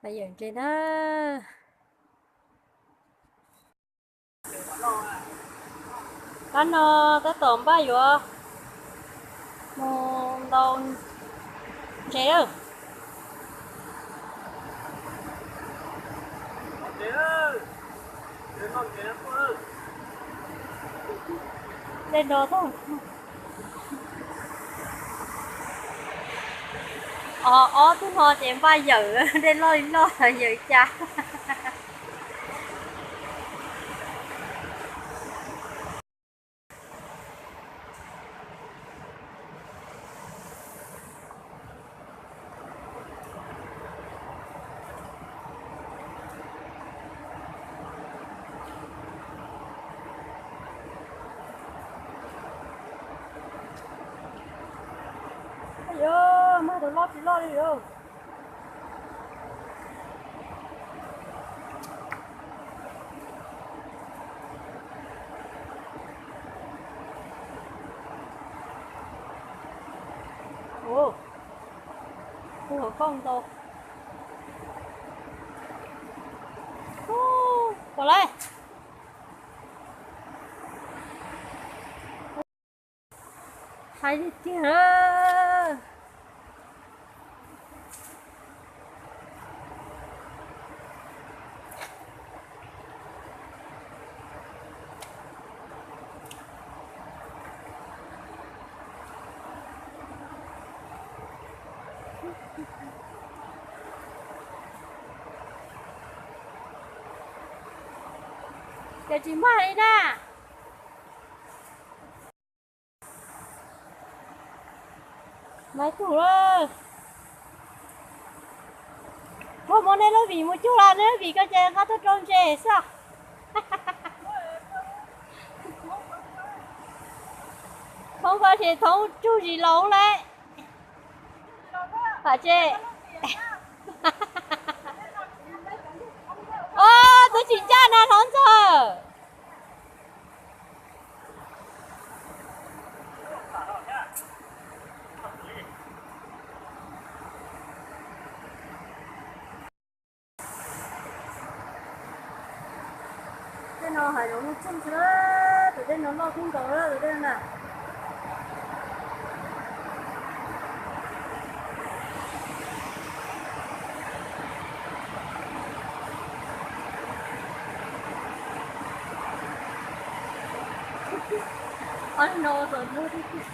Pab yawm ntses na. Pab no tab tom npaj yuav mus ntaus ntses lawm. Dej no tag. Ob tug no ces npaj yawm, dej loj li loj yawm cas. Yog mas tus loj tsis loj li os. Ua, ua koj ntau. Ub, pom lawm. Hais tiag tiag. Ces tsis mag li na. Maiv tug lawm. Thoob muab nej lub vim mus cug los, nej lub vim ko ces nqa tuaj rau ntses xwb. Thoob ko ces thoob cug zis laus lawm. Vam tse. Os, twb tsis ncaj na hlob ntxawg. Tej no hav zoov muaj txooj xwb, tus dej no loj kub nkaus lawm tus dej na. Ob no txom nyem.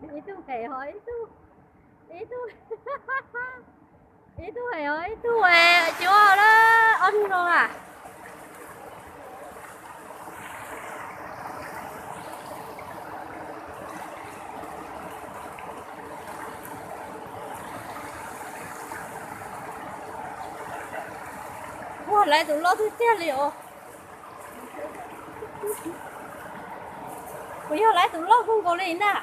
Ib tug qes ho ib tug, ib tug, ib tug qes ho ib tug, tsis ua lawm ob tug no a. Ua lawv tus loj tiag tiag li os. Kuv yog lawv tus loj kub nkaus li na.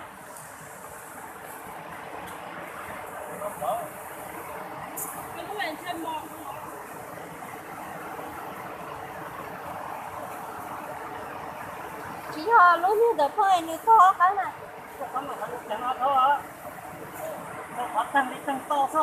Tsis yog lub niag ntawm phooj es nws tog ob qab na. Qhov teeg li teeg tau xwb.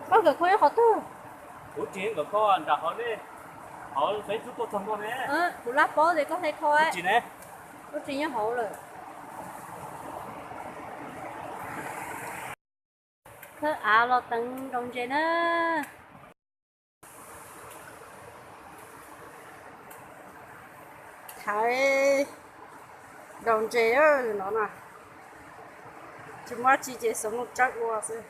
Koj kawm kho ib qhov twg? Kuv laj paub tias koj hle kho. Lub tsis nyob hauv lawm. Khawb av los teev nrau ntses na. Thaiv nrau ntses no na, tsis muaj dab tsi ces xov mus tsawb ua xwb.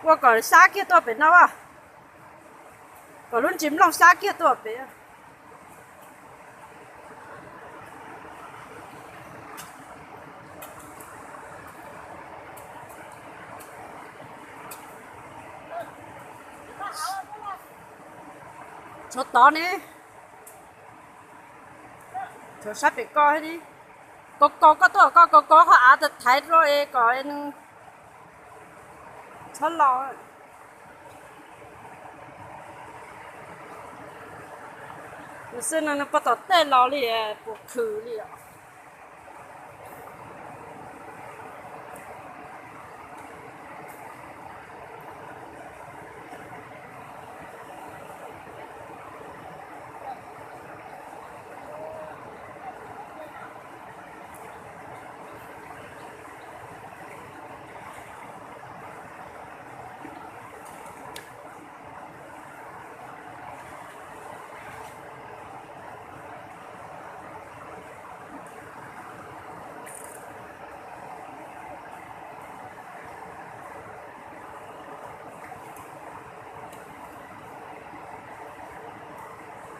Ua kom sab kiag tuaj pem no, kom lub ntsis nplooj sab kiag tuaj pem. Tshuav tod ne, tshuav sab pem koj ne. Kov kov koj tuaj, koj kov kov qhov av thaiv rau es kom nws txhob los. Nws xwb no nws puas tom tej los li, puas khwm li os.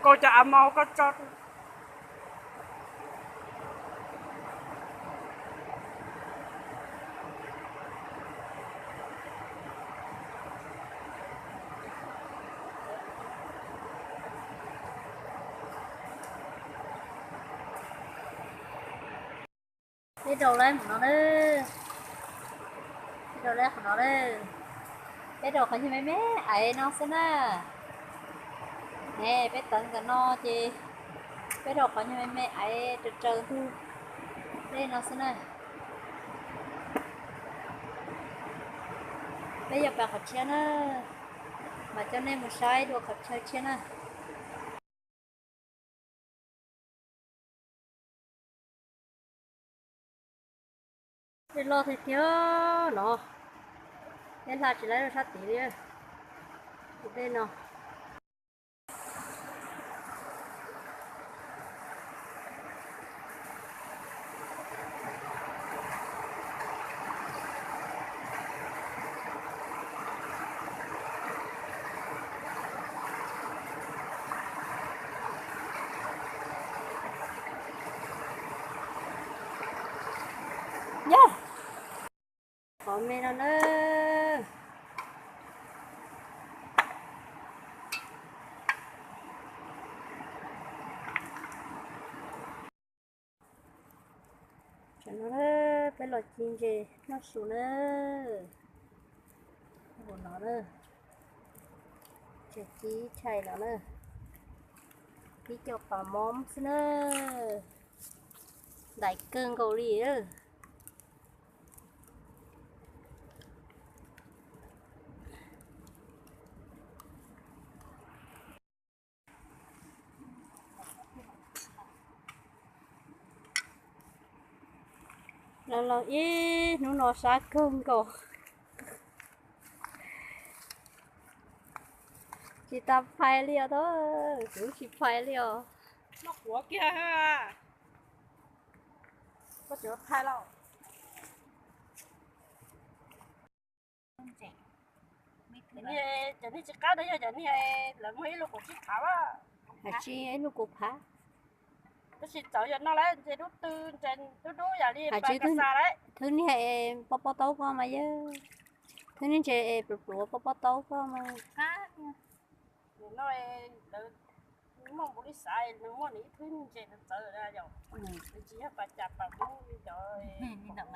Koj cov av mos koj tso. Peb rau lawm no na. Peb rau lawm qhov no na. Peb rau qhov nyuag me me aiv no xwb na. Ne peb teev ntawm no ces peb rau qhov nyuag me me aiv raws raws ntug dej no xwb na. Peb yuav pas qhov tshiab na, mas coj nej mus saib dua qhov chaw tshiab na. Dej loj tiag tiag no, peb hla tsis laib rau sab tid li. Tus dej no. Qhov me no na. Tam no peb los ci ntses noj su na. Hauv no na, tseem ci tshais no na, tib co pas mob xwb na, ntais kawg nkaus li. Los los ib hnub no sab kawg nkaus. Tsis tas phais li os, kuv tsis phais li os. Noj quav kiag. Koj tseem phais los? Cov niag tsis qab no yog cov niag lawv muag ib lub kaum tsib phav. Hais tsis ib lub kaum phav. Tab sis txawv yog no lawm ntses dub tw, ntses dub dub yam li pas kas xas lawm. Thwb niag es pob pob taub koj mas yog, thwb niag ntses es pluav pluav pob pob taub koj mas. Nws no lawv muaj npaum li xav, nws muaj nws ib thwb niag ntses txawv txawv yom. Nws tsis yog pas cas pas mub li cov, cov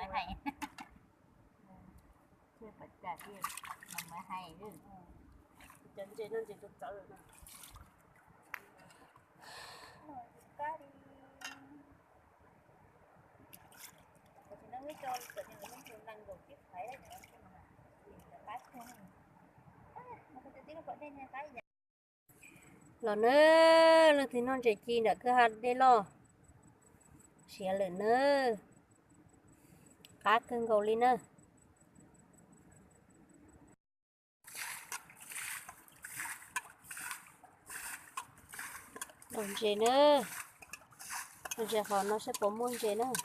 ntses no ntses txawv txawv. Los nawb, leej twg noj ntses ci nram kwj ha dej loj siav lawm nawb. Qab kawg nkaus li nawb. Ntaus ntses nawb. Ntaus ntses qhov no saib puas muaj ntses nawb.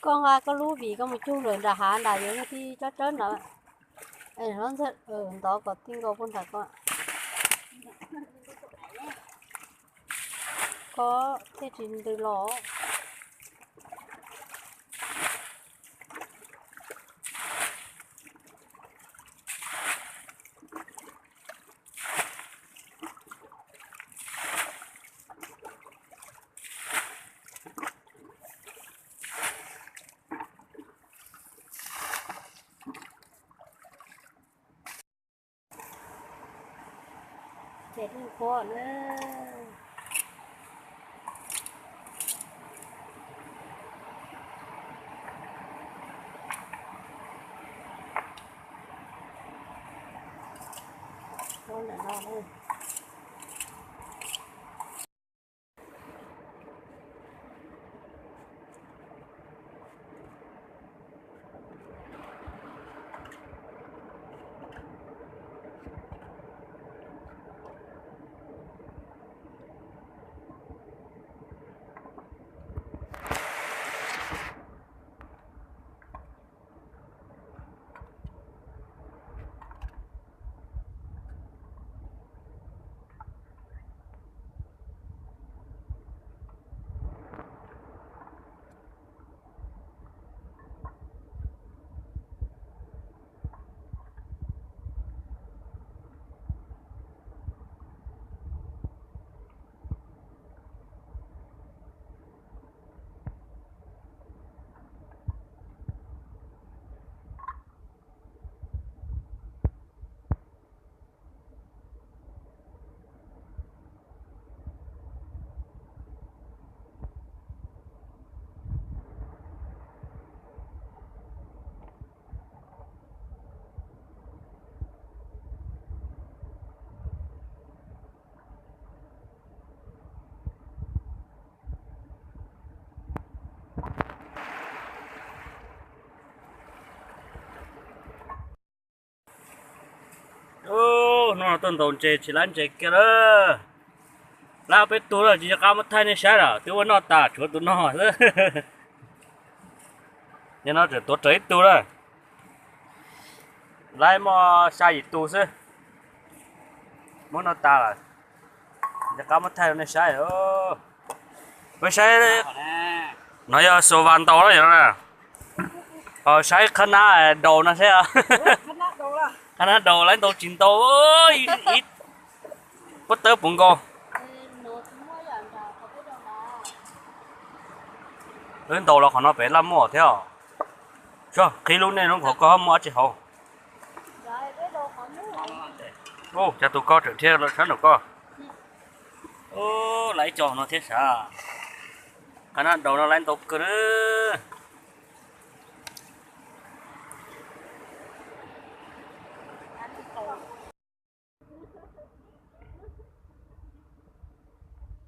Koj nqa koj lub vim koj mus cug lawm nram hav nram yuav tib cob tsawb nrad. Ntov kom tij nkaus puag nram ko. Koj thiaj tsis ntws los. Ces dej nqhuab na. Nqhuab ntawm no na. Hnub no tuaj ntaus ntses tsis laib ntses kiag lawm. Laib peb tug lawm, tsis nco qab muab thaij nej saib lawm, twb ua noj tas tshuav tus no xwb. Yog no tseem tuav rawv ib tug lawm. Laib muaj xya yim tus xwb, muab noj tas lawm. Nco qab muab thaij rau nej saib. Peb saib, no yog xua vas ntaus na yog no. Ho saib qhab nab daus no saib. Qhab nab daus laib ntaus tsis ntau, ib pob tawb puv nkaus. Wb ntaus los qhov no pem laj muaj thiab os. Qhib lub nej lub qhov koj muaj dab tsi hauv. Cov tus koj tseem thiab sab nraum koj. Laib ib co no thiab sav. Qhab nab daus no laib ntau kawg na.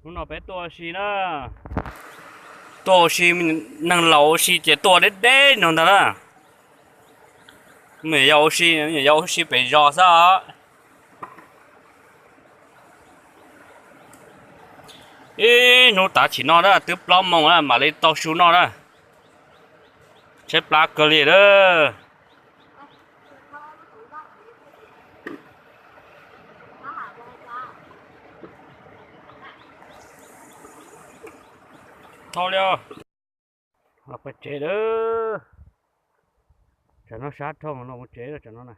Hnub no peb tuaj ua si na, tuaj ua si, neeg laus ua si ces tuaj deb deb no ntag na. Me nyuam yaus ua si, me nyuam yaus ua si pem zos xwb os. Ib hnub tav chim no na, twb plaub moos na mam li tau su noj na. Tshaib plab kawg li lawm. Thauj li os. Los pem tsev lawm. Tsam no sab dhau los mus tsev lawm tsam no na.